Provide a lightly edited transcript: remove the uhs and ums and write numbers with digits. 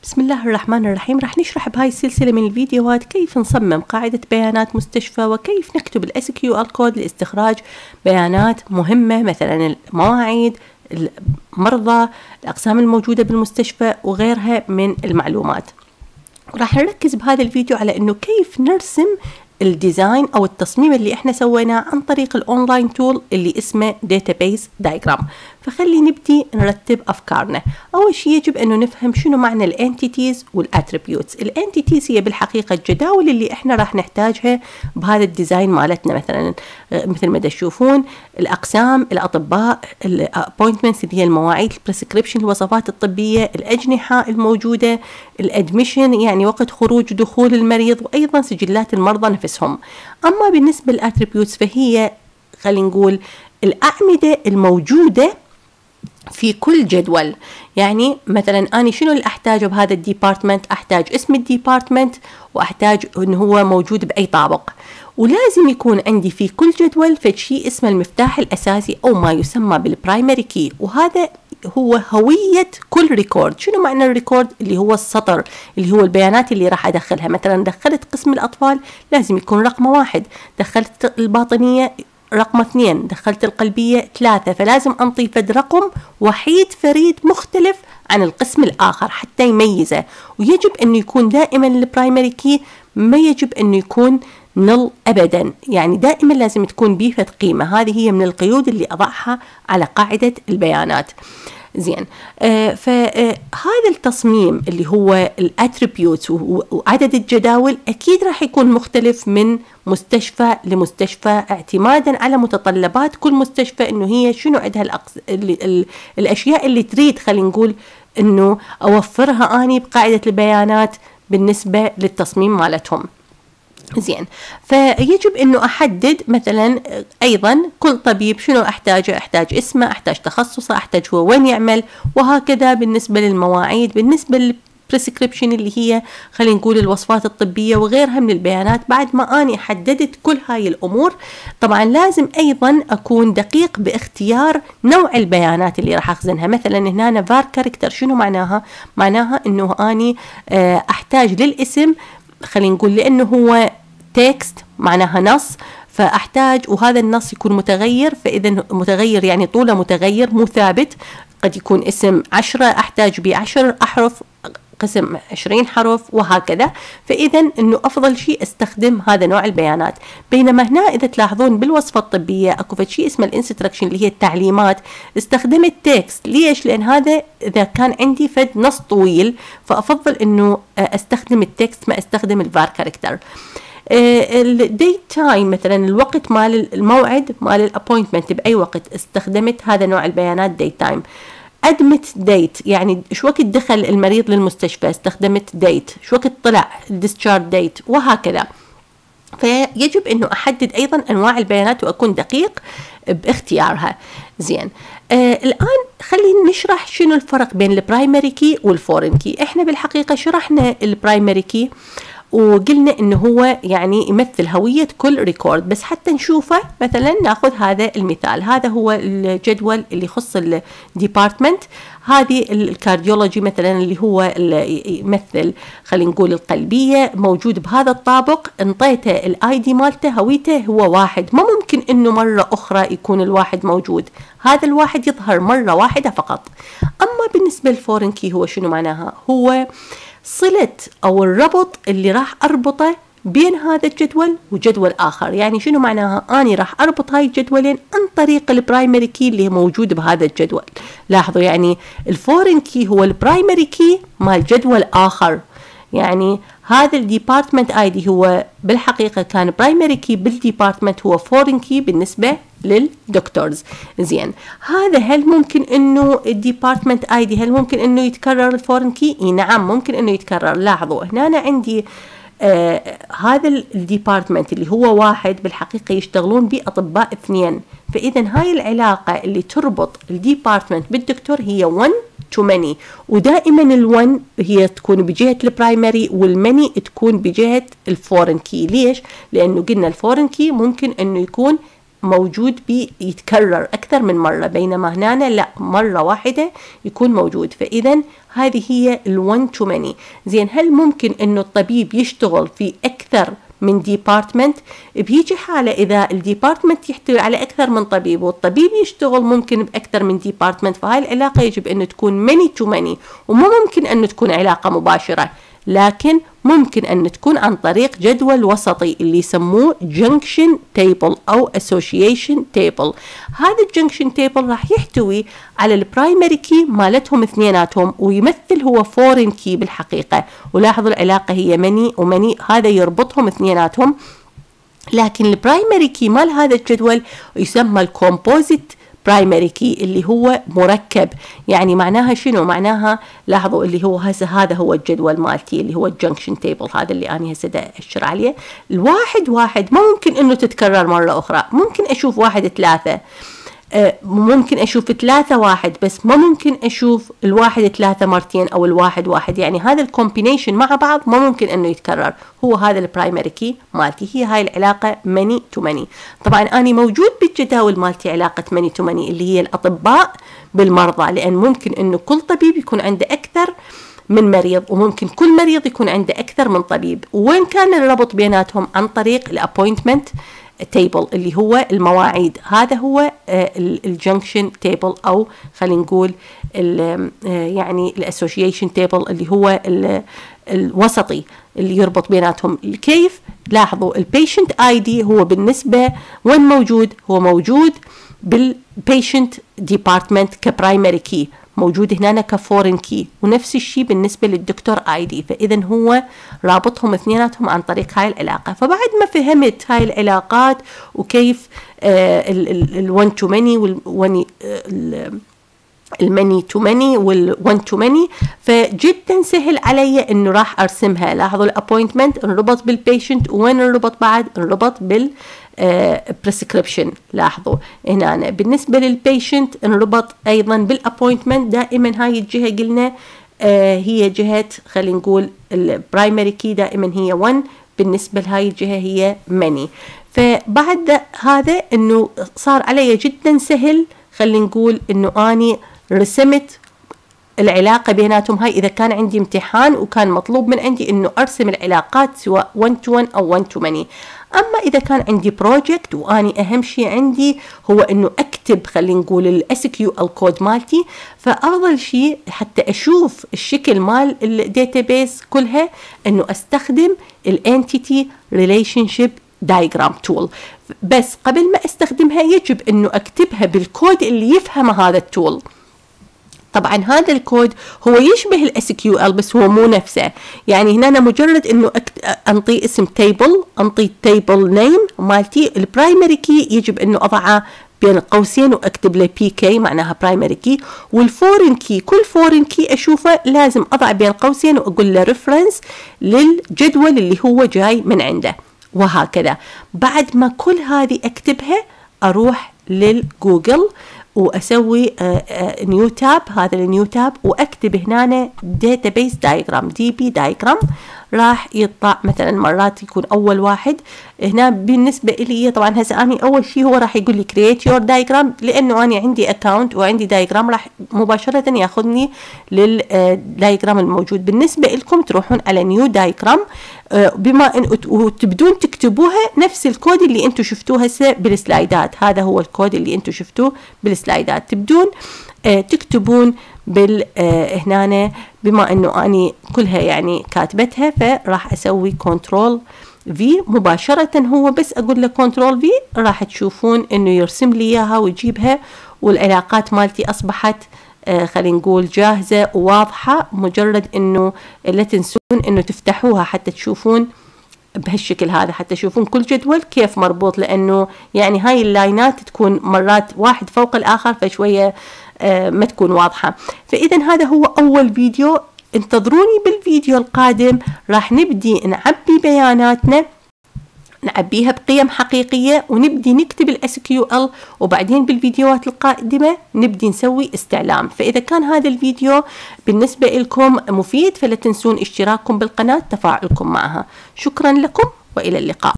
بسم الله الرحمن الرحيم. راح نشرح بهاي السلسلة من الفيديوهات كيف نصمم قاعدة بيانات مستشفى وكيف نكتب ال SQL كود لاستخراج بيانات مهمة، مثلا المواعيد، المرضى، الأقسام الموجودة بالمستشفى وغيرها من المعلومات. وراح نركز بهذا الفيديو على انه كيف نرسم الديزاين او التصميم اللي احنا سويناه عن طريق الاونلاين تول اللي اسمه داتابيس دايجرام. فخلي نبدي نرتب افكارنا. اول شيء يجب انه نفهم شنو معنى الانتيتيز والاتريبيوتس. الانتيتيز هي بالحقيقه الجداول اللي احنا راح نحتاجها بهذا الديزاين مالتنا، مثلا مثل ما تشوفون الاقسام، الاطباء، الابوينتمنتس اللي هي المواعيد، البريسكريبشن الوصفات الطبيه، الاجنحه الموجوده، الادميشن يعني وقت خروج دخول المريض، وايضا سجلات المرضى نفسهم. اما بالنسبه للاتريبيوتس فهي خلينا نقول الاعمده الموجوده في كل جدول. يعني مثلا أنا شنو اللي أحتاجه بهذا الديبارتمنت؟ أحتاج اسم الديبارتمنت، وأحتاج إنه هو موجود بأي طابق، ولازم يكون عندي في كل جدول فشي اسمه المفتاح الأساسي أو ما يسمى بالبرايمري كي، وهذا هو هوية كل ريكورد. شنو معنى الريكورد؟ اللي هو السطر، اللي هو البيانات اللي راح أدخلها. مثلا دخلت قسم الأطفال لازم يكون رقم 1، دخلت الباطنية رقم 2، دخلت القلبية 3، فلازم أنطي فد رقم وحيد فريد مختلف عن القسم الآخر حتى يميزه. ويجب أنه يكون دائما البرايمري كي ما يجب أنه يكون نل أبدا، يعني دائما لازم تكون بيه فد قيمة. هذه هي من القيود اللي أضعها على قاعدة البيانات. زين، فهذا التصميم اللي هو الاتريبيوتس وعدد الجداول اكيد راح يكون مختلف من مستشفى لمستشفى، اعتمادا على متطلبات كل مستشفى، انه هي شنو عندها الاشياء اللي تريد خلينا نقول انه اوفرها اني بقاعدة البيانات بالنسبة للتصميم مالتهم. زين، فيجب انه احدد مثلا ايضا كل طبيب شنو احتاجه، احتاج اسمه، احتاج تخصصه، احتاج هو وين يعمل، وهكذا بالنسبه للمواعيد، بالنسبه للبريسكريبشن اللي هي خلينا نقول الوصفات الطبيه وغيرها من البيانات. بعد ما اني حددت كل هاي الامور، طبعا لازم ايضا اكون دقيق باختيار نوع البيانات اللي راح اخزنها. مثلا هنا فار كاركتر شنو معناها؟ معناها انه اني احتاج للاسم خلينا نقول لانه هو تكست معناها نص، فأحتاج وهذا النص يكون متغير، فإذا متغير يعني طوله متغير مو ثابت. قد يكون اسم 10، أحتاج ب10 أحرف، قسم 20 حرف، وهكذا. فإذا أنه أفضل شيء استخدم هذا نوع البيانات. بينما هنا إذا تلاحظون بالوصفة الطبية أكو فد شيء اسمه الانستركشن اللي هي التعليمات، استخدمت تكست. ليش؟ لأن هذا إذا كان عندي فد نص طويل فأفضل أنه استخدم التكست ما استخدم الفار كاركتر. الديت تايم مثلا الوقت مال الموعد مال الابوينتمنت باي وقت، استخدمت هذا نوع البيانات ديت تايم. ادمت ديت يعني شو وقت دخل المريض للمستشفى، استخدمت ديت. شو وقت طلع الديسشارج ديت، وهكذا. فيجب انه احدد ايضا انواع البيانات واكون دقيق باختيارها. زين، الان خلينا نشرح شنو الفرق بين البرايمري كي والفورين كي. احنا بالحقيقه شرحنا البرايمري كي وقلنا انه هو يعني يمثل هوية كل ريكورد، بس حتى نشوفه مثلا ناخذ هذا المثال. هذا هو الجدول اللي يخص الديبارتمنت. هذه الكارديولوجي مثلا اللي هو اللي يمثل خلينا نقول القلبية، موجود بهذا الطابق. انطيته الاي دي مالته، هويته هو 1، ما ممكن انه مرة اخرى يكون الواحد موجود. هذا الواحد يظهر مرة واحدة فقط. اما بالنسبة للفورين كي هو شنو معناها؟ هو صلة أو الربط اللي راح أربطه بين هذا الجدول وجدول آخر. يعني شنو معناها؟ أنا راح أربط هاي الجدولين عن طريق البرايمري كي اللي موجود بهذا الجدول. لاحظوا يعني الفورين كي هو البرايمري كي مال جدول آخر. يعني هذا الديبارتمنت اي دي هو بالحقيقة كان برايمري كي بالديبارتمنت، هو فورين كي بالنسبة للدكتورز. زين، هذا هل ممكن انه الديبارتمنت اي دي هل ممكن انه يتكرر الفورين كي؟ نعم ممكن انه يتكرر. لاحظوا هنا أنا عندي هذا الديبارتمنت اللي هو 1 بالحقيقة يشتغلون به أطباء 2، فإذا هاي العلاقة اللي تربط الديبارتمنت بالدكتور هي 1 to many، ودائما ال1 هي تكون بجهة البرايمري والماني تكون بجهة الفورين كي. ليش؟ لأنه قلنا الفورين كي ممكن أنه يكون موجود يتكرر أكثر من مرة، بينما هنا لا، مرة واحدة يكون موجود. فإذا هذه هي ال1 to many. زين، هل ممكن انه الطبيب يشتغل في اكثر من ديبارتمنت؟ بهيجي حالة إذا الديبارتمنت يحتوي على أكثر من طبيب والطبيب يشتغل ممكن بأكثر من ديبارتمنت، فهاي العلاقة يجب أن تكون many to many، وما ممكن أن تكون علاقة مباشرة، لكن ممكن أن تكون عن طريق جدول وسطي اللي يسموه junction table أو association table. هذا الجنكشن table راح يحتوي على البرايمري كي مالتهم اثنيناتهم، ويمثل هو foreign key بالحقيقة، ولاحظوا العلاقة هي many ومني، هذا يربطهم اثنيناتهم. لكن البرايمري كي مال هذا الجدول يسمى الكومبوزيت برايمري كي اللي هو مركب. يعني معناها شنو؟ معناها لاحظوا اللي هو هذا هو الجدول مالتي اللي هو الجنكشن تيبل، هذا اللي أنا هسه أشر عليه. الواحد واحد ما ممكن إنه تتكرر مرة أخرى، ممكن أشوف 1 3، ممكن أشوف 3 1، بس ما ممكن أشوف 1 3 مرتين أو 1 1. يعني هذا الكومبينيشن مع بعض ما ممكن أنه يتكرر. هو هذا البرايمري كي مالتي، هي هاي العلاقة many to many. طبعا أنا موجود بالجداول مالتي علاقة many to many اللي هي الأطباء بالمرضى، لأن ممكن أنه كل طبيب يكون عنده أكثر من مريض، وممكن كل مريض يكون عنده أكثر من طبيب. وين كان الربط بيناتهم؟ عن طريق الابوينتمنت تيبل اللي هو المواعيد. هذا هو الجنكشن تيبل، او خلينا نقول يعني الاسوشيشن تيبل اللي هو الوسطي اللي يربط بيناتهم. كيف؟ لاحظوا البيشنت اي دي هو بالنسبه وين موجود؟ هو موجود بالبيشنت ديبارتمنت كبرايمري كي، موجود هنا كفورين كي، ونفس الشيء بالنسبة للدكتور اي دي. فإذا هو رابطهم اثنيناتهم عن طريق هاي العلاقة. فبعد ما فهمت هاي العلاقات وكيف ال1 to many الماني تو ماني وال1 to many، فجدا سهل علي انه راح ارسمها. لاحظوا الابوينتمنت انربط بالبيشنت، وين انربط بعد؟ انربط بال بريسكريبشن. لاحظوا هنا بالنسبة للبيشنت انربط ايضا بالابوينتمنت. دائما هاي الجهة قلنا هي جهة خلينا نقول البرايمري كي دائما هي 1، بالنسبة لهاي الجهة هي many. فبعد هذا انه صار علي جدا سهل، خلينا نقول انه اني رسمت العلاقة بيناتهم. هاي إذا كان عندي امتحان وكان مطلوب من عندي إنه أرسم العلاقات سواء 1 to 1 أو 1 to many. أما إذا كان عندي بروجكت وأني أهم شيء عندي هو إنه أكتب خلينا نقول الاس كيو الكود مالتي، فأفضل شيء حتى أشوف الشكل مال الداتابيس كلها إنه أستخدم الانتيتي ريليشن شيب دايجرام تول. بس قبل ما أستخدمها يجب إنه أكتبها بالكود اللي يفهم هذا التول. طبعا هذا الكود هو يشبه الاس كيو ال بس هو مو نفسه. يعني هنا أنا مجرد انه انطي اسم تيبل، انطي تيبل نيم مالتي، البرايمري كي يجب انه اضعه بين قوسين واكتب له بي كي معناها برايمري كي، والفورين كي كل فورين كي اشوفه لازم اضع بين قوسين واقول له ريفرنس للجدول اللي هو جاي من عنده، وهكذا. بعد ما كل هذه اكتبها اروح للجوجل واسوي نيو تاب، هذا النيو تاب، واكتب هنا داتابيس دايجرام دي بي دايجرام. راح يطلع مثلا مرات يكون اول واحد هنا بالنسبه لي. طبعا هسه اني اول شيء هو راح يقول لي كرييت يور دايجرام، لانه انا عندي اكونت وعندي دايجرام راح مباشره ياخذني للدايجرام الموجود. بالنسبه لكم تروحون على نيو دايجرام، بما ان وتبدون تكتبوها نفس الكود اللي انتم شفتوه هسه بالسلايدات. هذا هو الكود اللي انتم شفتوه بالسلايدات، تبدون تكتبون هنا. بما انه اني كلها يعني كاتبتها فراح اسوي كنترول في مباشرة. هو بس اقول له كنترول في راح تشوفون انه يرسم لي اياها ويجيبها، والعلاقات مالتي اصبحت خلينا نقول جاهزة وواضحة. مجرد انه لا تنسون انه تفتحوها حتى تشوفون بهالشكل هذا، حتى تشوفون كل جدول كيف مربوط، لانه يعني هاي اللاينات تكون مرات واحد فوق الاخر فشوية ما تكون واضحة. فإذا هذا هو أول فيديو، انتظروني بالفيديو القادم. راح نبدي نعبي بياناتنا، نعبيها بقيم حقيقية، ونبدي نكتب الاس كيو ال، وبعدين بالفيديوهات القادمة نبدي نسوي استعلام. فإذا كان هذا الفيديو بالنسبة لكم مفيد فلا تنسون اشتراككم بالقناة، تفاعلكم معها. شكرا لكم وإلى اللقاء.